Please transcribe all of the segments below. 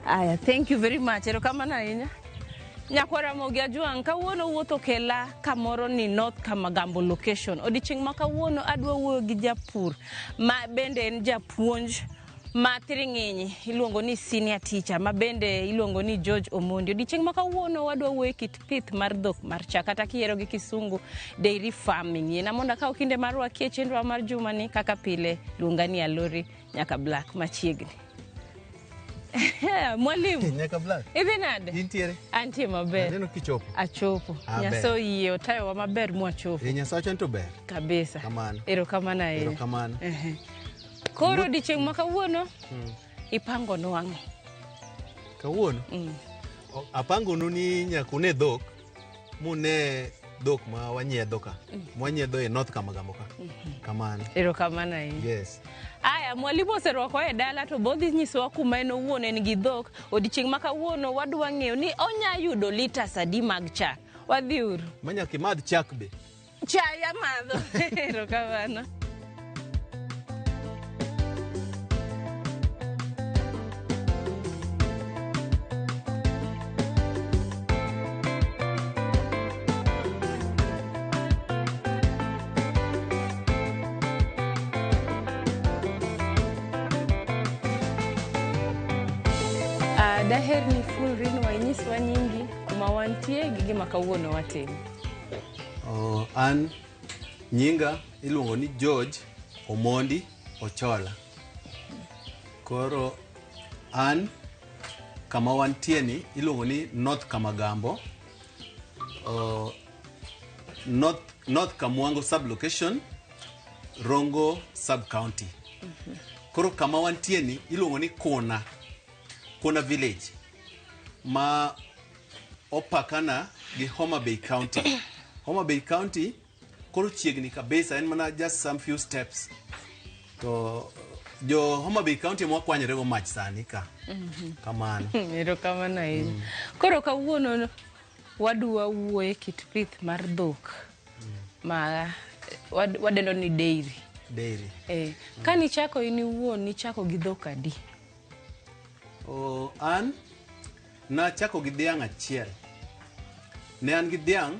Aya, thank you very much. Erokamano ahinya. Nyakwar Ramogi Ajwang', kawuono wuoth okela kamoro ni North Kamagambo location. Odiechieng' ma kawuono adwa wuoyo gi japur ma bende en japuonj ma thiring'inyi iluongo ni senior teacher ma bende iluongo ni George Omondi. Odiechieng' ma kawuono wadwa wuoyo e kit pith mar dhok mar chak kata kiyiero gi kisungu dairy farming. Yiena mondo akaw kinde mar rwaki e chenrowa mar jumani kaka pile luonga ni Alori nyaka Black machiegni. Mwalimu. Nyaka Black. Idhi nade? Intiere? Antie maber. Aneno kichopo. Achopo. Ah, ber. Nyasaye oyie otayowa maber mwachopo. E Nyasacha to ber. Kabisa. Kamano. Erokamano ahinya. Erokamano. Ehe. Koro odiechieng' ma kawuono ipangonwa ang'o? Kawuono apangonu ni nyaka une dhok mune dhok ma wanyiedho ka. Mwanyiedho e North Kamagambo ka. Kamano. Erokamano ahinya. Yes. Aya, mwalimu oserwakowa e dala to bodhi nyisowa kuma en owuon en gi dhok. Odiechieng' ma kawuono wadwa ng'eyo ni onya yudo litas adi mag chak. Wadhi uru. Ma nyaka imadh chak be. Chai amadho. Erokamano. Ah, daher ni fulrinwa inyiswa nyingi kuma wantie gi gima kawuono watimo. Oh, an nyinga iluongo ni George Omondi Ochola. Koro an kama wantie ni iluongo ni North Kamagambo. Oh, North Kamwango sub-location, Rongo sub-county. Koro kama wantie ni iluongo ni Kuna, Kuna village ma opakana gi Homa Bay County. Homa Bay County koro chiegni kabisa, en mana just some few steps. To jo Homa Bay County ema wakwanyore go mach sani ka. Kamano. Erokamano ahinya. Koro kawuono wadwa wuoye kit pith mar dhok ma wadendo ni dairy. Dairy. Ka nichako in iwuon nichako gi dhok adi? Oh, an nachako gi dhiang' achiel. Ne an gi dhiang'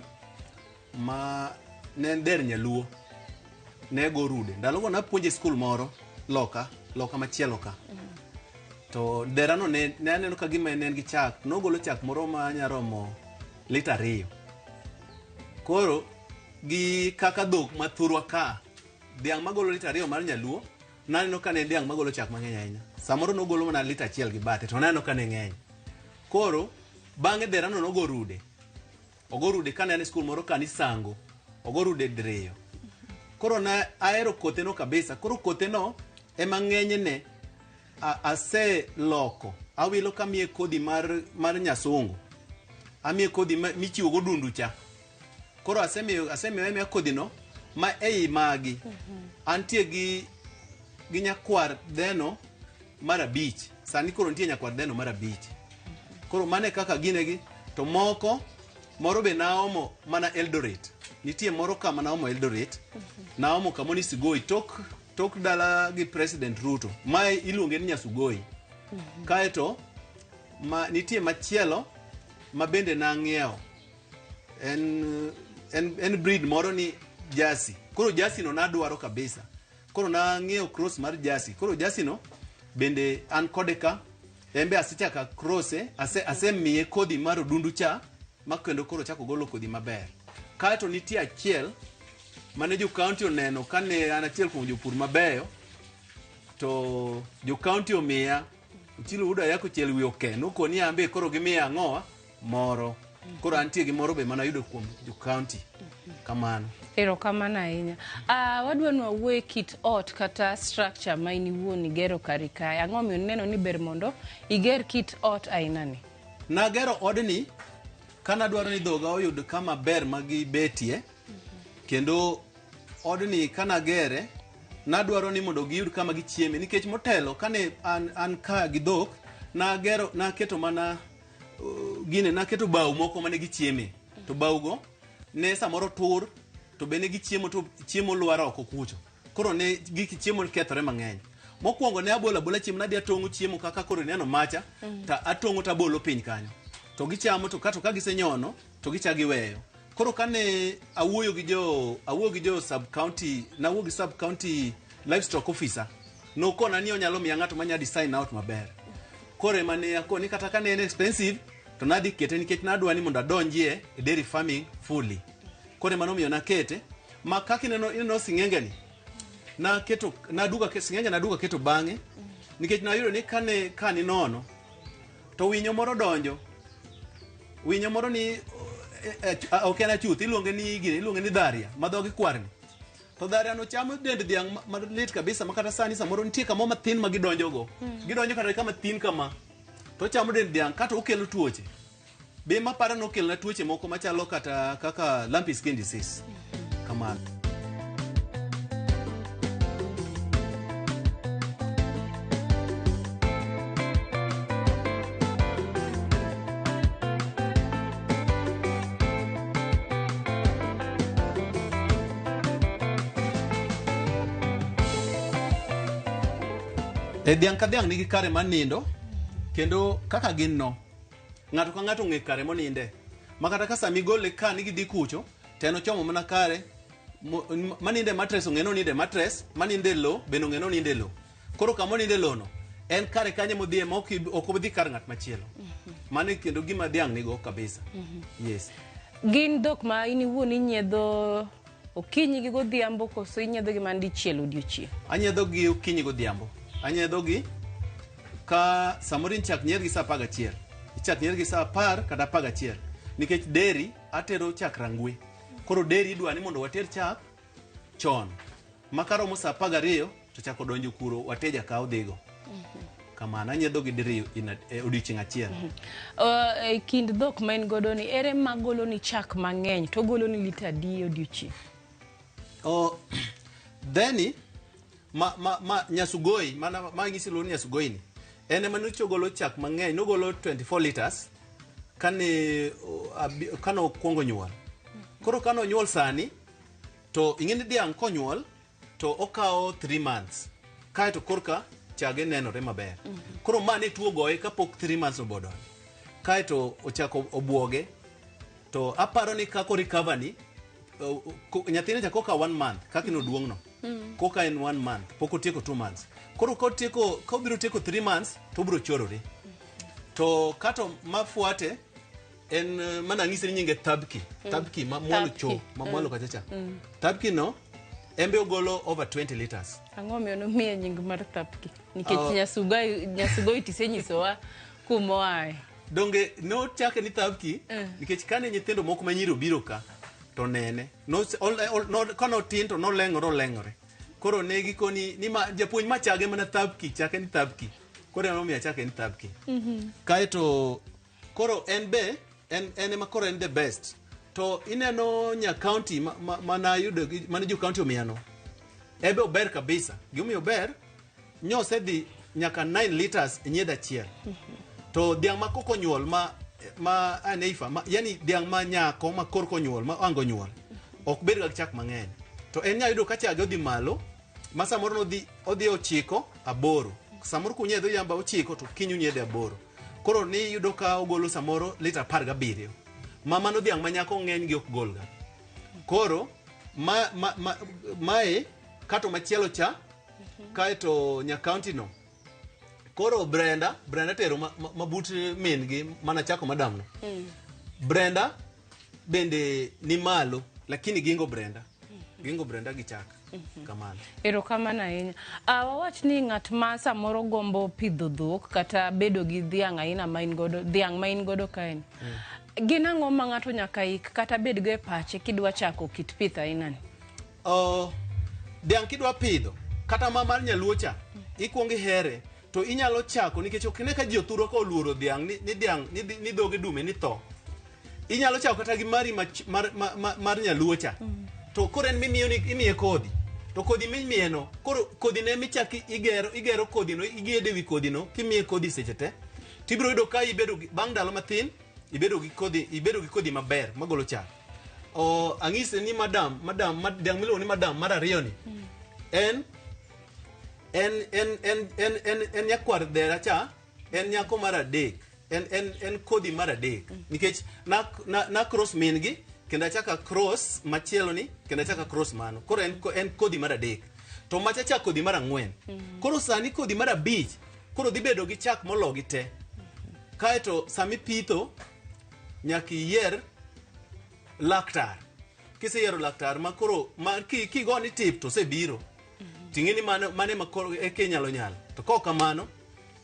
ma ne en dher nyaluo. Ne go rude. Ndalogo napuonjo e skul moro loka, loka machielo ka. To derano ne aneno ka gima ne en gi chak. Nogolo chak moro ma nyaromo lita 2. Koro gi kaka dhok ma thurwa ka, dhiang' magolo lita 2 mar nyaluo, naneno ka ne en dhiang' magolo chak mang'eny ahinya. Samoro nogolo mana lita 1 gi bathe, to naneno ka ne ng'eny. Koro bang'e derano nogo rude. Ogo rude kane an e skul moro ka ni Sango. Ogo rude diriyo. Koro ne ahero kotheno kabisa. Koro kotheno ema ng'enyne aseloko. Awilo kamiye kodhi mar nyasungu. Amiye kodhi michiwo go dundu cha. Koro asemiyo amiya kodhi no ma ei magi. Antie gi nyakwar dheno mar 5. Sani koro nitie nyakwar dheno mar 5. Koro mane kaka ginegi to moko moro be naomo mana Eldoret. Nitie moro kama naomo Eldoret. Naomo kamoni Sugoi tok dala gi President Ruto. Mae iluonge ni Nyasugoi. Kaeto ma nitie machielo ma bende nang'iewo. En breed moro ni Jersey. Koro Jersey no nadwaro kabisa. Koro nang'iewo cross mar Jersey. Koro Jersey no bende an kode ka. En be asechako cross-e, asemiye kodhi mar odundu cha ma kendo koro chako golo kodhi maber. Kaeto nitie achiel mane jo county oneno kane an achiel kuom jopur mabeyo to jo county omiya Ochilo Wuod Ayako chiel wi oke nokoni an be koro gimiya ang'owa moro. Koro antie gi moro be mana yudo kuom jo county. Kamano. Erokamano ahinya. Wadwa ni wawuoye kit ot kata structure ma in iwuon igero kari kae. Ang'o omiyo ineno ni ber mondo iger kit ot aina ni? Nagero odni ka nadwaro ni dhoga oyud kama ber ma gibetie, kendo odni kanagere nadwaro ni mondo giyud kama gichieme, nikech motelo kane an ka gi dhok nagero, naketo mana gine, naketo bao moko mane gichieme, to bao go ne samoro tur to be ne gichiemo to chiemo lwar oko kucho, koro ne gik chiemo kethore mang'eny. Mokwongo ne abolo abola chiemo, nadhi atong'o chiemo kaka koro ineno macha, to atong'o to abolo piny kanyo. To gichamo to kato ka gisenyono to gichak giweyo. Koro kane awuoyo gi jo sub county, nawuoyo gi sub county livestock officer, nokona ni onyalo miya ng'ato manya design out maber. Koro ema ne akoni kata ka ne en expensive to nadhi kete nikech nadwa ni mondo adonjie e dairy farming fully. Koro ema nomiyo nakete ma kaka ineno sing'enge ni naketo naduga sing'enge naduga keto bang'e nikech nayudo ni kane kani nono to winyo moro donjo, winyo moro ni ok en achuth, iluonge ni gine, iluonge ni dharia ma dhoge kwarni. To dharia no chamo dend dhiang' malit kabisa, ma kata sani samoro nitie kamoro mathin ma gidonjogo, gidonjo kata kama thin kama to chamo dend dhiang' kato okelo tuoche be maparo nokelona tuoche moko machalo kata kaka lumpy skin disease kamano. E dhiang' ka dhiang' nigi kare mar nindo, kendo kaka gin no ng'ato ka ng'ato ong'e kare moninde, ma kata ka sama igole ka ni gidhi kucho to en ochomo mana kare maninde mattress, ong'e ni oninde mattress, maninde lo bende ong'e ni oninde lo. Koro kama oninde lo no en kare kanyo modhiye ma ok odhi kar ng'at machielo. Mano e kendo gima dhiang' nigo kabisa, yes. Gin dhok ma in iwuon inyiedho okinyi gi godhiambo koso inyiedho gi mana dichiel odiochieng'? Anyiedho gi okinyi godhiambo. Anyiedho gi ka samoro ichak nyiedh gi saa 11, ichak nyiedh gi saa 10 kata 11, nikech dairy atero chak Rangwe. Koro dairy idwa ni mondo water chak chon ma karomo saa 12 to chako donjo kuro, wateja kawo dhigo kamano. Anyiedho gi diriyo e odiochieng' achiel. E kind dhok ma in godo ni, ere ma goloni chak mang'eny to goloni lita adi e odiochieng'? O, dheni ma Nyasugoi mana ma ng'isi luongo ni Nyasugoi ni en ema nyocha ogolo chak mang'eny, nogolo 24 liters kane okwongo nyuol. Koro kane onyuol sani to ing'e ni dhiang' konyuol to okawo 3 months kaeto korka chage nenore maber. Koro ma ne tuo goye kapok 3 months obodonjo kaeto ochako obuoge, to aparo ni kako recover ni nyathine cha koka one month kaka noduong' no koka en one month, pok otieko 2 months. Koro kotieko, kobiro tieko 3 months to obiro chorore. To kato mafuate en mana ang'isi ni nyinge Thabki. Thabki ma mwalo. Thabki. Cho ma mwalo kacha cha Thabki no en be ogolo over 20 liters. Ang'o miyo nomiye nying mar Thapki? Nikech Oh. Nyasugoi tisenyisowa kumoaye. Donge nochake ni Thabki nikech kane nyithindo moko ma nyiri obiro ka to nene kanotin to noleng'ore oleng'ore. Koro ne gikoni ni ma japuonj ma chage mana Thabki, chake ni Thabki. Koro ema achake ni Thabki. Kaeto koro en be en ema koro en the best. To ineno nya county ma manayudo mane jo county omiyano ebe ober kabisa. Gimomiyo ober, nyosedhi nyaka 9 liters e nyiedho achiel. To dhiang' ma koko nyuol ma aneifa ma, yani dhiang' ma nyako ma korka onyuol ma ango nyuol ok bed ga gi chak mang'eny, to en nya yudo ka chage odhi malo ma samoro nodhi odhi 9, 8. Samoro kunyiedho yamba 9 to kiny unyiedhe 8. Koro ni yudo ka ogolo samoro lita 17, ma mano dhiang' ma nyako ng'eny gi ok golga. Koro mae kato machielo cha kaeto nya county no. Koro Brenda tero ma but min gi mana chako madam no. Brenda bende ni malo, lakini gingo Brenda gi chak kamano. Erokamano ahinya. Wawach ni ng'at ma samoro gombo pidho dhok kata bedo gi dhiang' aina ma in godo, dhiang' ma in godo kaeni, gin ang'o ma ng'ato nyaka ik kata bedgo e pache kidwa chako kit pith aina ni? Dhiang' kidwa pidho kata ma mar nyaluo cha, ikuongo ihere to inyalo chako, nikech ok ine ka ji othuro ka oluoro dhiang' ni dhiang' ni dhoge dume ni tho. Inyalo chako kata gi mari mar nyaluo cha, to koro en mimiyo ni imiye kodhi, to kodhi mimiye no koro kodhi ne michak igero kodhi no, igedo ewi kodhi no kimiye kodhi seche te, tibiro yudo ka ibedo bang' ndalo mathin ibedo gi kodhi maber magolo chak. O ang'ise ni madam, dhiang' miluongo ni madam mar ariyo ni en En en en en en en nyakwar dhera cha, en nyako mar adek. En kodhi mar adek. Nikech na cross min gi, kendo achaka cross machielo ni, kendo achaka cross mano. Koro en kodhi mar adek. To macha cha kodhi mar ang'wen. Koro sani kodhi mar abich, koro dhi bedo gi chak mologi te. Kaeto sami pitho, nyaka iyier laktar. Kiseyiero laktar ma koro ma kigo ni tip to osebiro. Ting'e ni mano mane ma koro eka inyalo nyalo. To kok kamano,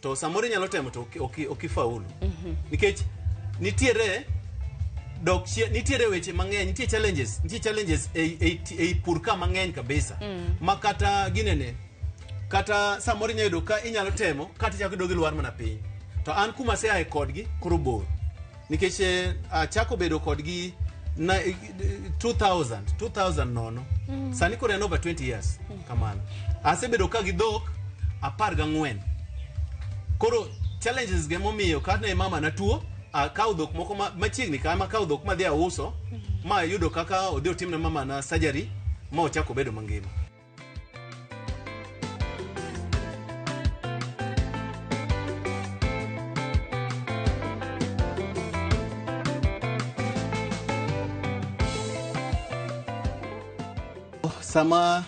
to samoro inyalo temo to ok ifaulu. Nikech nitiere dok chien, nitiere weche mang'eny, nitie challenges ei pur ka mang'eny kabisa. Ma kata ginene, kata samoro inyalo yudo ka inyalo temo kata ichako idog ilwar mana piny. To an kuma aseaye kodgi koro bor. Nikech achako bedo kodgi na, 2000 nono. Sani koro en over 20 years kamano. Asebedo ka gi dhok 14. Koro challenges ge momiyo kane mama na tuo, akawo dhok moko machiegni kama akawo dhok madhi auso, ma ayudo kaka odhi otimne mama na surgery ma ochako obedo mangima. Sama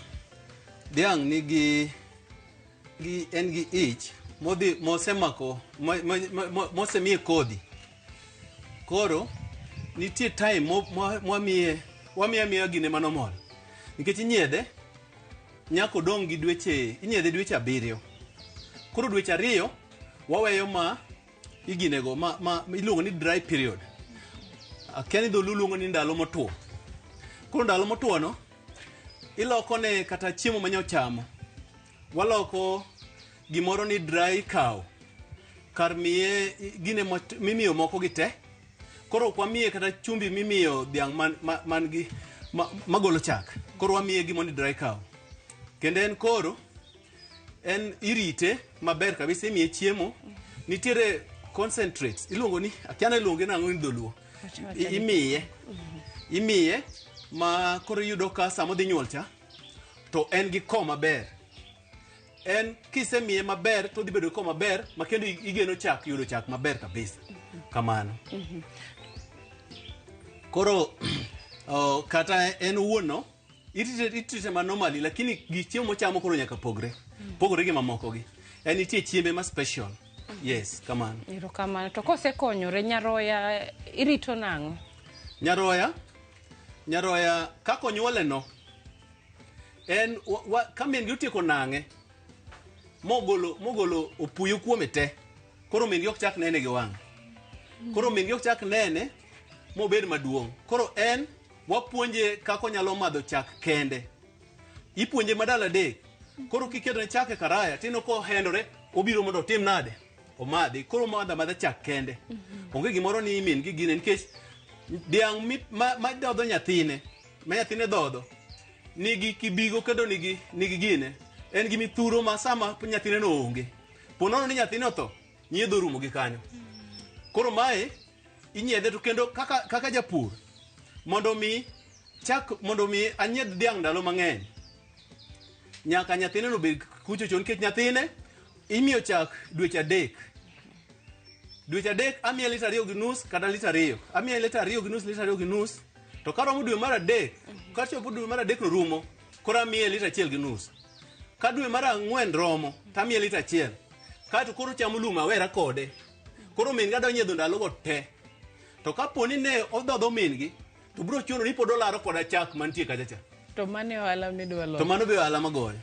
dhiang' nigi gi en gi ich modhi mosemako mosemiye kodhi, koro nitie time mwamiye wamiye amiya gine manomol nikech inyiedhe nyaka odong' gi dweche, inyiedhe dweche 7. Koro dweche 2 waweyo ma iginego ma iluongo ni dry period. Akia ni dholuo luongo ni ndalo motwo. Koro ndalo motwo no ilokone kata chiemo manyochamo, waloko gimoro ni dry cow kar miye gine mimiyo moko gi te. Koro ok wamiye kata chumbi mimiyo dhiang' man gi magolo chak. Koro wamiye gimoro ni dry cow, kendo en koro en irite maber kabisa, imiye chiemo, nitiere concentrates iluongo ni, akia ni iluonge nang'o ni dholuo. Imiye ma koro iyudo ka sama odhi nyuol cha to en gi ko maber. En kisemiye maber to odhi bedo gi ko maber ma kendo igeno chak, yudo chak maber kabisa kamano. Koro kata en owuon no itreat ma normally, lakini gi chiemo mochamo koro nyaka pogre pogore gi mamoko gi. En nitie chiembe ma special, yes, kamano. Erokamano. To kosekonyore nyaroya irito nang'o? Nyaroya kaka onyuole no en ka min gi otieko nang'e mogolo opuyu kuome te, koro min gi ok chak nene gi wang'e. Koro min gi ok chak nene mobed maduong'. Koro en wapuonje kaka onyalo madho chak kende. Ipuonje madalo 3. Koro kiketone chak e karaya tineno kohendore, obiro mondo otim nade, omadhi. Koro omadho amadha chak kende. Onge gimoro ni min gi gine, nikech dhiang' ma dhodho nyathine, ma nyathine dhodho nigi kibigo kendo nigi gine, en gi mithuro ma sama nyathine no onge, po nono ni nyathine otho, nyiedho orumo gi kanyo. Koro mae inyiedhe to kendo kaka japur mondo mi chak, mondo mi anyiedh dhiang' ndalo mang'eny, nyaka nyathine no bed kucho cho, nikech nyathine imiyo chak dweche 3. Dweche 3 amiye lita 2.5 kata lita 2, amiye lita 2.5, lita 2.5. To karomo dwe mar adek, kachopo dwe mar adek no rumo, koro amiye lita 1.5. Ka dwe mar ang'wen romo tamiye lita 1, kaeto koro chamo lum awera kode. Koro min gi adwa nyiedho ndalogo te. To kapo ni ne odhodho min gi, to biro chuno ni pod olaro koda chak mantie kacha cha. To mano e ohala midwa To loso. mano be ohala magoyo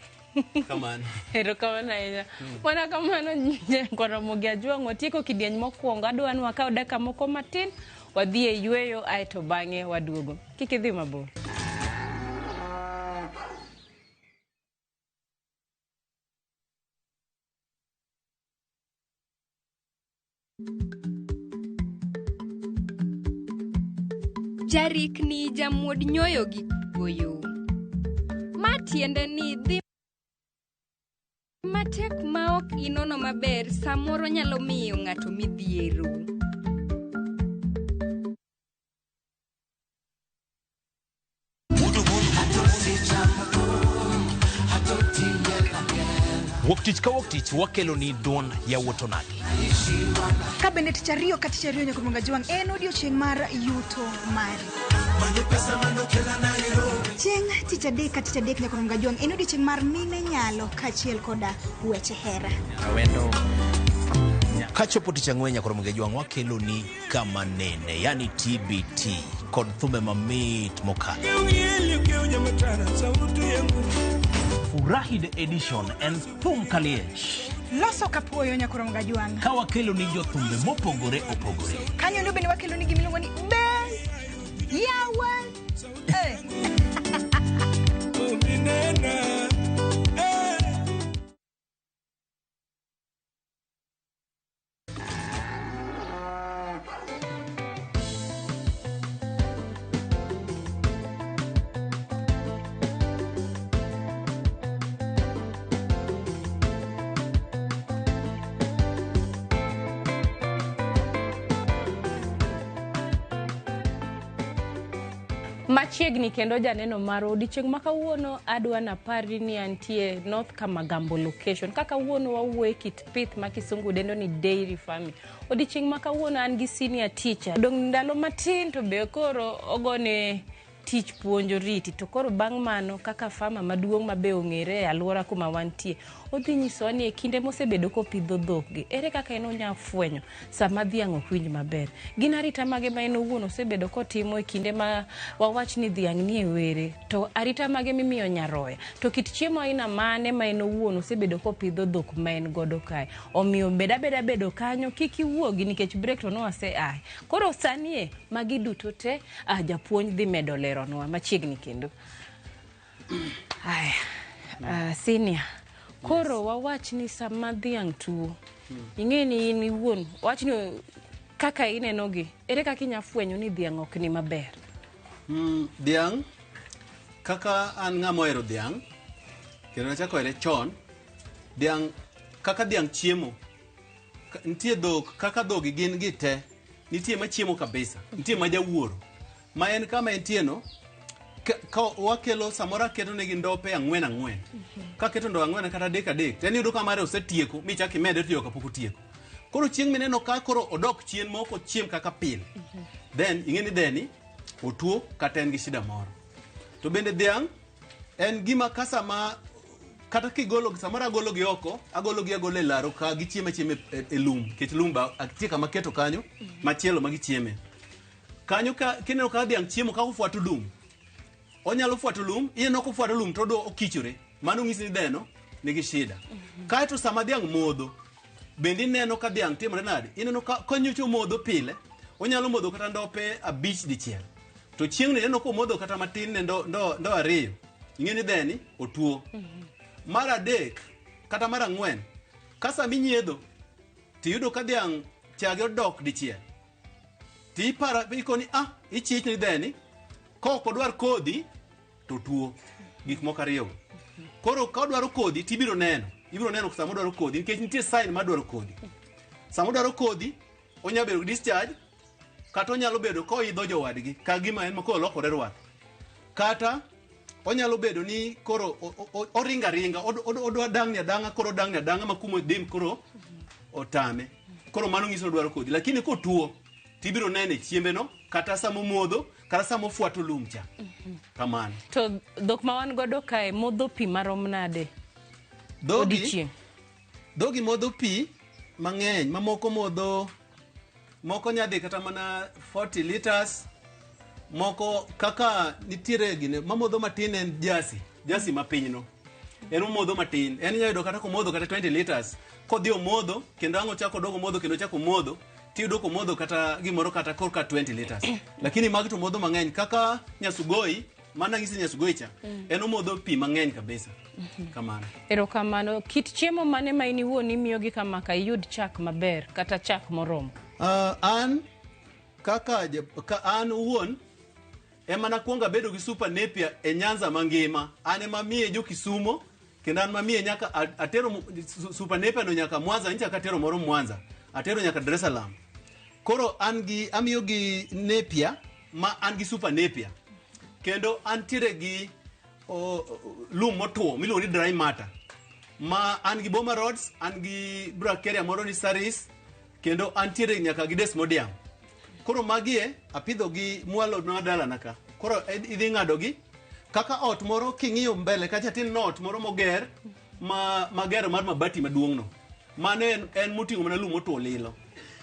kamano. Erokamano ahinya. Mana kamano Ramogi Ajwang', watieko kidieny mokwongo. Adwa ni wakaw dakika moko matin wadhi e yweyo, aeto bang'e waduogo. Kik idhi mabor. Jarikni jamuod nyoyo gi kuoyo. Ma tiende ni dhi matek ma ok inono maber samoro nyalo miyo ng'ato midhiero. Tich wakeloni duond yawuot onagi. Ka bende tich ariyo ka tich ariyo nyaka Mwanga Jwang' en odiochieng' mar yuto mari. Chieng' tich adek ka tich adek nyaka Mwanga Jwang' en odiochieng' mar mine nyalo kaachiel koda weche hera. Awendo. Kachopo tich ang'wen nyaka Ramogi Ajwang' wakeloni kama nene, yani TBT kod thumbe mamit mokalo. Furahi the edition en thum kaliech. Loso kapuoyo nyaka Ramogi Ajwang'. Ka wakeloni jothumbe mopogore opogore. Kanyo endo bende wakeloni gimiluongo ni be yawa. Eh. Machiegni kendo janeno mar odiochieng' ma kawuono adwa napari ni antie North Kamagambo location. Ka kawuono wawuoyo e kit pith ma kisungu dendo ni dairy farming. Odiochieng' ma kawuono an gi senior teacher. Dong' ndalo matin to be koro ogone tich puonjo riti to koro bang' mano kaka farmer maduong' ma be ong'ere e alwora kuma wantie odhi nyisowa ni e kinde mosebedo kopidho dhokgi ere kaka en onya fwenyo sama dhiang' ok winj maber gin arita mage ma en owuon osebedo kotimo e kinde ma wawach ni dhiang' nie were to arita mage mimiyo nyaroya to kit chiemo aina mane ma en owuon osebedo kopidho dhok ma en godo kae omiyo bed abeda bedo kanyo kik iwuogi nikech break to nowase ae koro sani e magi duto te ah, japuonj dhi medo leronwa machiegni kendo aya senior koro wawach ni sama dhiang' tuo ing'e ni in iwuon wach ni kaka inenogi ere kaka inya fwenyo ni dhiang' ok ni maber Dhiang' kaka an ng'ama ohero dhiang' kendo nachako here chon dhiang' kaka dhiang' chiemo nitie dhok kaka dhogi gin gi te nitie machiemo kabisa nitie ma jawuoro ma en kama entie no ka wakelo samoro aketo negi ndope ang'wen ang'wen kaketo ndo ang'wen kata adek adek to en iyudo ka mare osetieko michak imede to kapok otieko koro chieng' mineno ka koro odok chien ma ok ochiem kaka pile then ing'e ni dheni otuo kata en gi shida moro to bende dhiang' en gima ka sama kata kigolo samoro agolo gi oko agolo gi agola e laro ka gichiemo achiema e lum nikech lum ba nitie kama keto kanyo machielo ma gichieme kanyo ka kineno ka dhiang' chiemo ka ofuato lum onyalo fuato lum ineno kofuato lum to okichore mano nyisi ni dheno nigi shida kaeto sama dhiang' modho bende ineno ka dhiang' timore nade ineno ka konyocho modho pile onyalo modho kata ndope abich dichiel to chieng'ni ineno komodho kata matin ne ndo ariyo ing'e ni dheni otuo mar adek kata mar ang'wen ka sama inyiedho tiyudo ka dhiang' chage odok dichiel tiparo ikoni ah ichich ni dheni ka ok odwar kodhi to tuo gik moko ariyogo koro ka odwaro kodhi tibiro neno ibiro neno sama odwaro kodhi nikech nitie sign mar dwaro kodhi sama odwaro kodhi onyalo bedo gi discharge kata onyalo bedo koidho jowadgi ka gima en ma koro olokore rwath kata onyalo bedo ni koro oringo aringa odwa dang'ni adang'a koro odang'ni adang'a ma kuma odim koro otame koro mano nyiso ni odwaro kodhi lakini kotuo tibiro neno e chiembe no kata sama omodho kata sama ofuato lum cha kamano to dhok ma wan godo kae modho pi marom nade odiochieng' dhogi modho pi mang'eny mamoko modho moko nyadhi kata mana 40 liters moko kaka nitiere gine mamodho matin en jasi mapinyno en omodho matin en inyalo yudo kata komodho kata 20 liters kodhi omodho kendo ang' ochako odog omodho kendo ochako omodho tiyudo komodho kata gimoro kata korka 20 liters lakini magi to modho mang'eny kaka nyasugoi mana ng'isi nyasugoi cha en omodho pi mang'eny kabisa kamano erokamano kit chiemo mane ma in iwuon imiyogi kama ka iyud chak maber kata chak moromo an kaka ka an owuon ema nakwongo abedo gi super napier e Nyanza mangima an ema miye jo Kisumo kendo an mamiye nyaka atero super napier no nyaka Mwanza nyicha katero moro Mwanza atero nyaka Dar es Salaam koro an gi amiyo gi napier ma an gi super napier kendo antiere gi lum motuo miluongo ni dry matter Ma an gi Boma Roads, an gi Bracharia moro ni Saris, kendo antiere nyaka gi Desmodium. Koro magie apidho gi mwalo ma dalana ka. Koro idhi ng'ado gi kaka ot moro king'iyo mbele kacha tin ot moro moger ma magero mar mabati maduong' no. Mano en moting'o mana lum motwo lilo.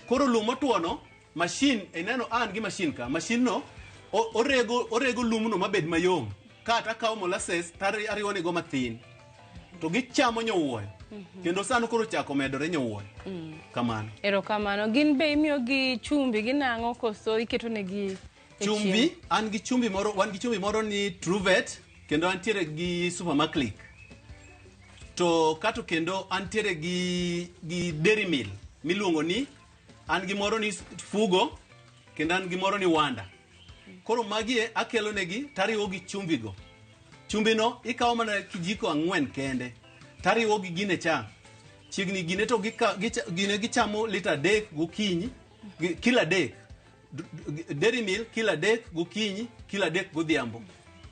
Koro lum motwo no, machine ineno an gi machine ka. Machine no orego lumno mabed mayom. Kata akawo molasses to ariwone go mathin. To gichamo nyowuoyo. Kendo sani koro chako medore nyowuoyo. Kamano. Erokamano. Gin be imiyo gi chumbi ginang'o koso iketo negi e Chumbi, an gi chumbi moro, wan gi chumbi moro ni Truvet, kendo antiere gi Supermaclick. To kato kendo antiere gi Dairy Meal miluongo ni, an gi moro ni Fugo, kendo an gi moro ni Wanda. Koro magie akelo negi tariwo gi chumbi go. Chumbi no ikawo mana kijiko 4 kende, tariwo gi gine cha. Chiegni gine to gine gichamo lita 3 gokinyi, kila 3. Dairy Meal kila 3 gokinyi, kila 3 godhiambo.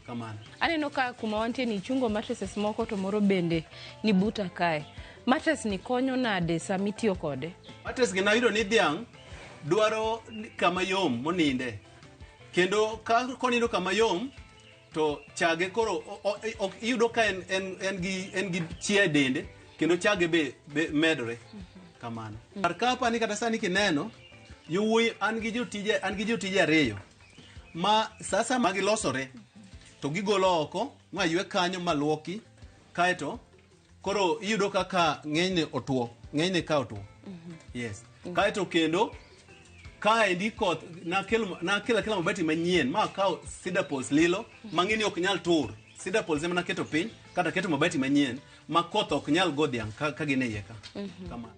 Kamano. Aneno ka kuma wantie ni ichungo mattresses moko to moro bende ni buta kae. Mattress ni konyo nade sama itiyo kode? Mattress gi nayudo ni dhiang' dwaro kama yom moninde. Kendo ka konindo kama yom to chage koro iyudo ka en gi chia e dende kendo chage be medore. Kamano. Kar ka apani kata sani kineno yowuoyi an gi jotije 2 ma sasa ma gilosore to gigolo oko ma ywe kanyo ma luoki kaeto koro iyudo kaka ng'enyne otuo, ng'enyne ka otuo. Yes. Kaeto kendo kaendi koth nakelo akela mabati manyien ma akawo cedar poles lilo mang'eni ok nyal tur. Cedar poles ema naketo piny kata keto mabati manyien ma koth ok nyal go dhiang' ka gin e iye ka. Kamano.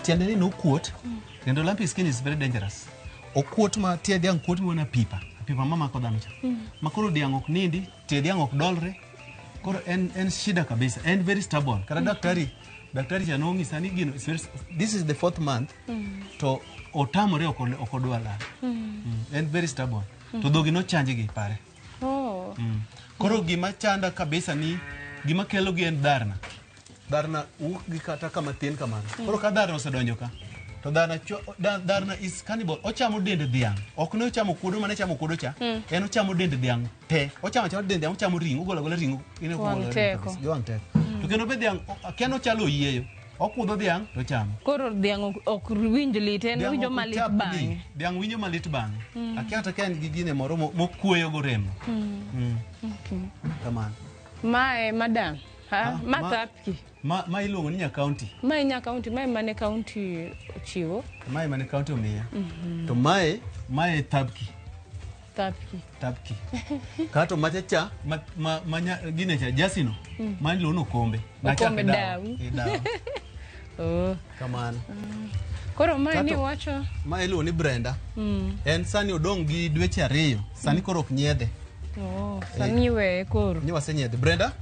Tiende ni nokuot, kendo lumpy skin is very dangerous. Okuot ma tie dhiang' kuot miwona pipa, pipa mamako dhano cha. Ma koro dhiang' ok nindi, tie dhiang' ok dolre. Koro en shida kabisa, en very stubborn. Kata daktari cha nong'isa ni gino is very, this is the 4th month, to otamore ok odwa lal. En very stubborn. To dhogi nochanji gi pare. Koro gima chanda kabisa ni gima kelo gi en dharna. Dharna wuok gi kata kama tin kamano. Koro ka dharna osedonjo ka, to dharna is cannibal. Ochamo dend dhiang'. Ok ne ochamo kuodo mane chamo kuodo cha. En ochamo dend dhiang' te. Ochamo achama dend dhiang', ochamo ring'o, ogolo agola ring'o. Wang' teko. Gi wang' teko. To kendo be dhiang', akiano chalo oyieyo. Okudho dhiang' to ochamo. Koro dhiang' ok winj lit, en winjo malit bang'e. Dhiang' winjo malit bang'e. Akia kata ka en gi gine moro mokweyo go remo. Kamano. Mae madam. Ma Thapki. Ma iluongo ni nya county. Mae nya county, mae mane county ochiwo. Mae mane county omiya. To mae Thapki. Thapki. Thapki. Kato macha cha ma gine cha jasino. Ma iluongo ni okombe. Okombe dawu. Oh. Kamano. Koro mae ni wacho. Ma iluongo ni Brenda. En sani odong' gi dweche 2. Sani koro ok nyiedhe. Oh, sani weye koro. Ni wasenyiedhe. Brenda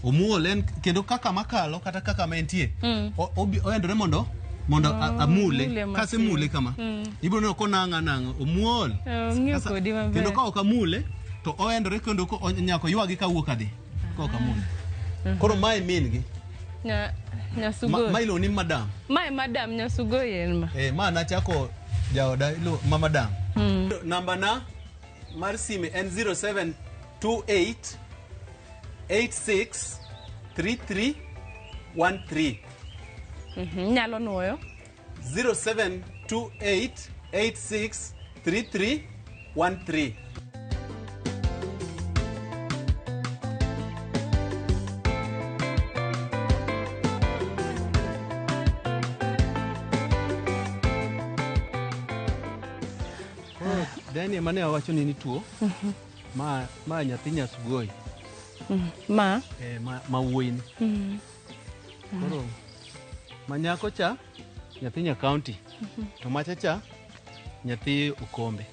omuol en kendo kaka makalo kata kaka ma entie. Oendore mondo amule. Kasemule kama. Ibiro neno konang'a nang'a omuol. Ong'iyo kodi maber. Kendo ka ok amule to oendore kendo nyaka oywagi kawuok adhi. Ka ok amule. Koro mae min gi. Nyasugo. Ma iluongo ni madam. Mae madam Nyasugo en ma. Ma nachako jaoda ma madam. Namba na mar sime en 0728 86 33 13. Nyalo nuoyo 0728 86 33 13. Dani mane awacho ni nituo. Ma nyathi Nyasugoi. Ma? Ma wuoyi ni. Koro ma nyako cha nyathi nya county. To macha cha nyathi Okombe.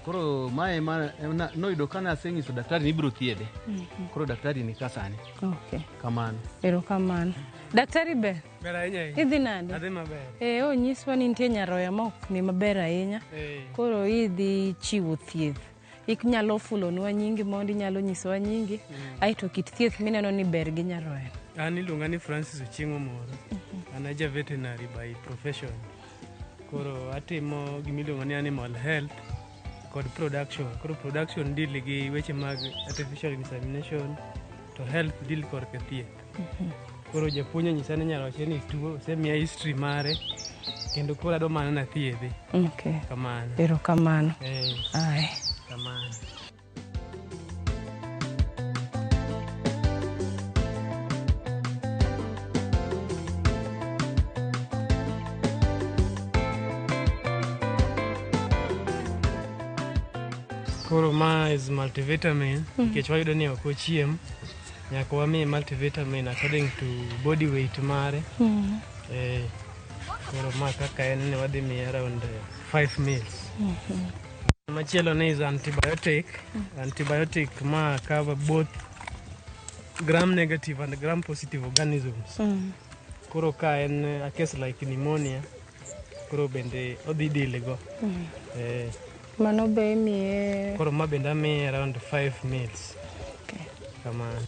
Koro mae ma noyudo ka nasenyiso daktari ni ibiro thiedhe. Koro daktari ni ka sani. Okay. Kamano. Erokamano. Daktari ber? Ber ahinya ahinya. Idhi nade? Adhi maber. Onyiswa ni nitie nyaroya ma ok ni maber ahinya. Koro idhi chiwo thieth. Inyalo fulonwa nyingi mondo inyalo nyisowa nyingi. Aeto kit thieth mineno ni ber gi nyaroya. An iluonga ni Francis Ochieng' Omoro. An aja veterinary by profession. Koro atimo gimiluongo ni animal health kod production. Koro production deal gi weche mag artificial insemination to health deal korka thieth. Koro japuonj onyisa ni nyaroche ni tuo, osemiya history mare kendo koro adwa mana nathiedhe. Okay. Kamano. Erokamano. Aye. Kamano. Koro ma is multivitamin nikech wayudo ni ok ochiem, nyaka wamiye multivitamin according to body weight mare. Koro ma kaka en ni wadhi miye around 5 mils. Machielo ni is antibiotic. Antibiotic ma cover both gram negative and gram positive organisms. Koro ka en a case like pneumonia, koro bende odhi deal go. Mano be imiye? Koro ma bende amiye around 5 mils. Okay. Kamano.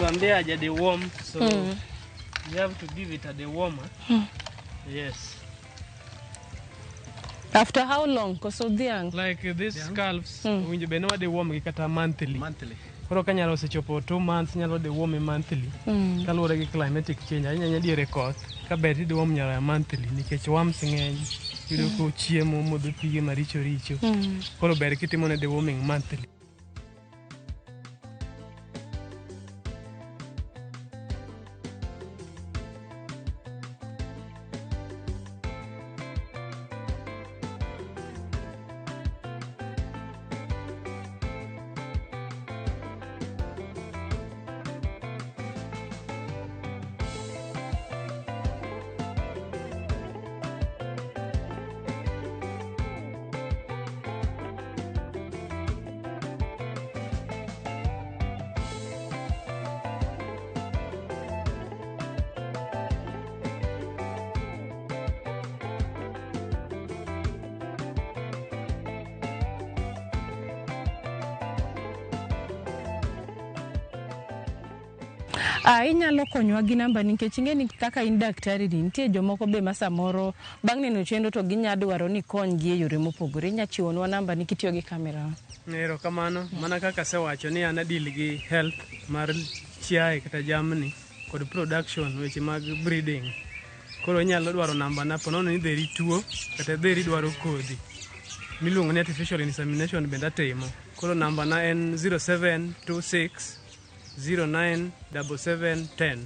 Tuambia haja deworm, so you have to give it a dewormer. Yes. After how long? Koso dhiang'? Like these calves, owinjo bed ni wa deworm gi kata monthly. Monthly. Koro ka nyalo osechopo 2 months, nyalo deworm monthly. Kaluwore gi climatic change, ahinya ahinya diere koth, ka ber ti deworm nyaroya monthly nikech worms ng'eny. Iyudo ko chiemo, modho pige maricho richo. Koro ber kitimo ne deworming monthly. Inyalo konywa gi namba nikech ing'e ni kaka in daktari ni nitie jomoko be ma samoro bang' neno chenro to ginya dwaro ni konygi e yore mopogore. Inya chiwonwa namba ni kitiyo gi kamera. Erokamano, mana kaka asewacho ni an adeal gi health mar chiaye kata jamni kod production, weche mag breeding. Koro inyalo dwaro namba na ponono ni dheri tuo kata dheri dwaro kodhi miluongo ni artificial insemination bende atimo. Koro namba na en 0726 097710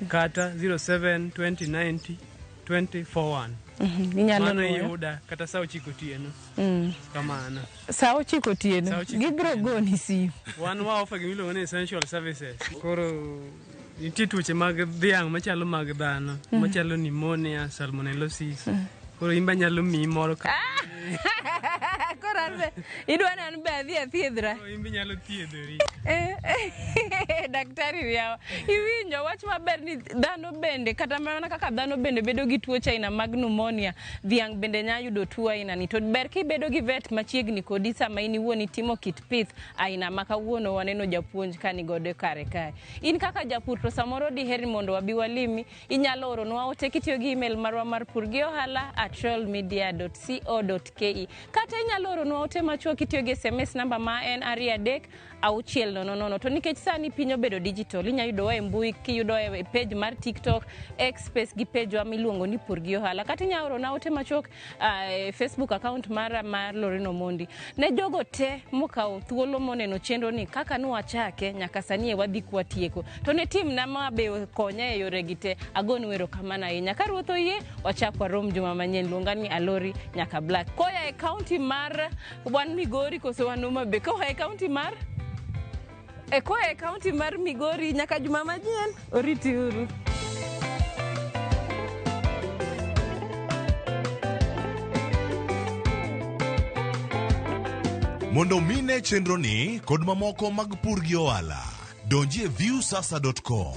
kata 072090 2041. Inyalo Mano nuoyo. iyuda kata saa 9 otieno. Kamano. Saa 9 otieno. Saa 9 Gibiro otieno. goni simu. Wan wa offer gimiluongo ni essential services. Koro nitie tuoche mag dhiang' machalo mag dhano, machalo pneumonia, salmonellosis. Koro in be anyalo miyi moro ka. Koro an be idwa ni an be adhi athiedhra. Koro in be inyalo thiedhori. Daktari riawa. Iwinjo wach maber ni dhano bende kata mana kaka dhano bende bedo gi tuoche aina mag pneumonia, dhiang' bende nya yudo tuo aina ni. To ber kibedo gi vet machiegni kodi sama in iwuon itimo kit pith aina ma kawuono waneno japuonj ka ni godo kare kae. In kaka japur to samoro diher ni mondo wabi walimi, inyalo oronwa ote kitiyo gi email marwa mar purgiohala@royalmedia.co.ke, kata inyalo oronwa ote machuok kitiyo gi SMS namba ma en 2 3 6 0 0. To nikech sani piny obedo digital, inya yudowa e mbui kiyudowa e page mar TikTok, X space gi page wa miluongo ni Pur gi Ohala. Kata inya orona ote machuok e Facebook account mara mar Lorraine Omondi. Ne jogo te mokawo thuolo moneno chenro ni kaka nwachake nyaka sani e wadhi kwatieko. To ne tim na ma be konya e yore gi te, agonu erokamano ahinya. Ka Ruoth oyie, wachak warom juma manyien. Luonga ni Alori nyaka Black. Koya e county mar wan Migori koso wan Homa Bay? Koa e county mar e koa e county mar Migori nyaka juma manyien, oriti uru. Mondo mine chenroni kod mamoko mag pur gi ohala, donji e viewsasa.com.